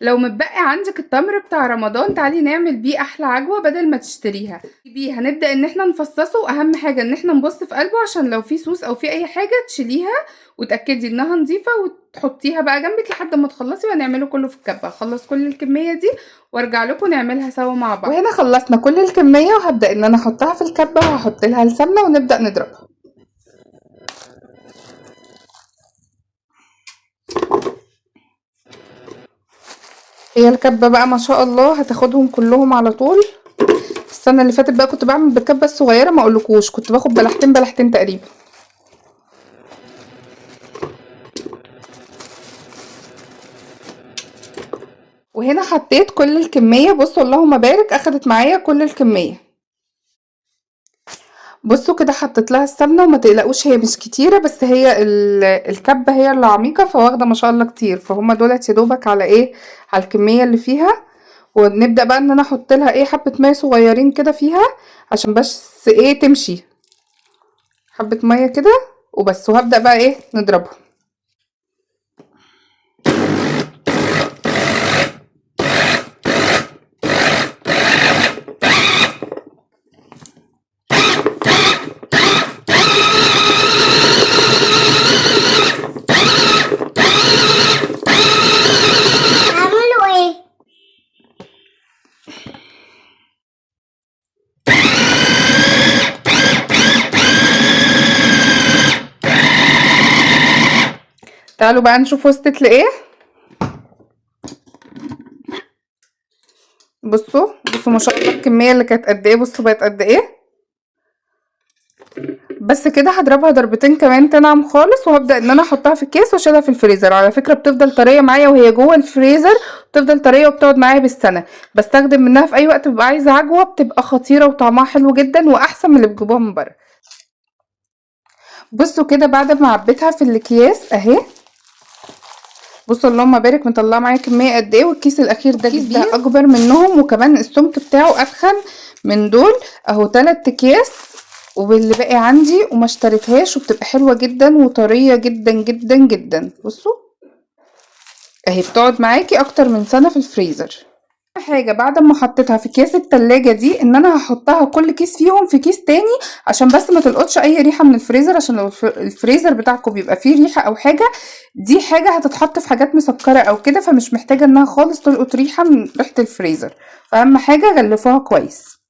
لو متبقي عندك التمر بتاع رمضان تعالي نعمل بيه احلى عجوه بدل ما تشتريها بيه. هنبدا ان احنا نفصصه، اهم حاجة ان احنا نبص في قلبه عشان لو في سوس او في اي حاجة تشيليها وتاكدي انها نظيفة وتحطيها بقى جنبك لحد ما تخلصي، وهنعمله كله في الكبه. اخلص كل الكمية دي وارجع لكم نعملها سوا مع بعض. وهنا خلصنا كل الكمية، وهبدا ان انا احطها في الكبه وهحط لها السمنة ونبدا نضربها. هي الكبه بقى ما شاء الله هتاخدهم كلهم على طول. السنة اللي فاتت بقى كنت بعمل بالكبه الصغيرة، ما اقولكوش كنت باخد بلحتين بلحتين تقريبا. وهنا حطيت كل الكمية، بصوا اللهم بارك اخدت معايا كل الكمية. بصوا كده حطيت لها السمنة، وما تقلقوش هي مش كتيرة، بس هي الكبه هي اللي عميقة فواخده ما شاء الله كتير، فهم دولت يا دوبك على ايه، على الكمية اللي فيها. ونبدا بقى ان انا احط لها ايه حبه مية صغيرين كده فيها عشان بس ايه تمشي، حبه مية كده وبس. وهبدا بقى ايه نضربها. عملوا ايه؟ تعالوا بقى نشوف وصلت لايه. بصوا بصوا ما شاء الله الكمية اللي كانت قد ايه، بصوا بقت قد ايه. بس كده هضربها ضربتين كمان تنعم خالص، وهبدأ ان انا احطها في الكيس واشيلها في الفريزر. على فكرة بتفضل طرية معايا وهي جوه الفريزر، بتفضل طرية وبتقعد معايا بالسنة، بستخدم منها في اي وقت ببقى عايزة عجوة، بتبقى خطيرة وطعمها حلو جدا واحسن من اللي بتجيبوها من بره. بصوا كده بعد ما عبيتها في الاكياس اهي، بصوا اللهم بارك مطلعه معايا كمية قد ايه. والكيس الاخير ده الكيس كبير، ده اكبر منهم، وكمان السمك بتاعه اتخن من دول اهو. 3 اكياس واللي باقي عندي وما اشتريتهاش، وبتبقى حلوة جدا وطريه جدا جدا جدا. بصوا اهي بتقعد معاكي اكتر من سنة في الفريزر. حاجة بعد ما حطيتها في اكياس التلاجة دي ان انا هحطها كل كيس فيهم في كيس تاني عشان بس ما تلقطش اي ريحه من الفريزر، عشان لو الفريزر بتاعكم بيبقى فيه ريحه او حاجة، دي حاجة هتتحط في حاجات مسكره او كده، فمش محتاجه انها خالص تلقط ريحه من ريحه الفريزر. فاهم حاجة غلفوها كويس.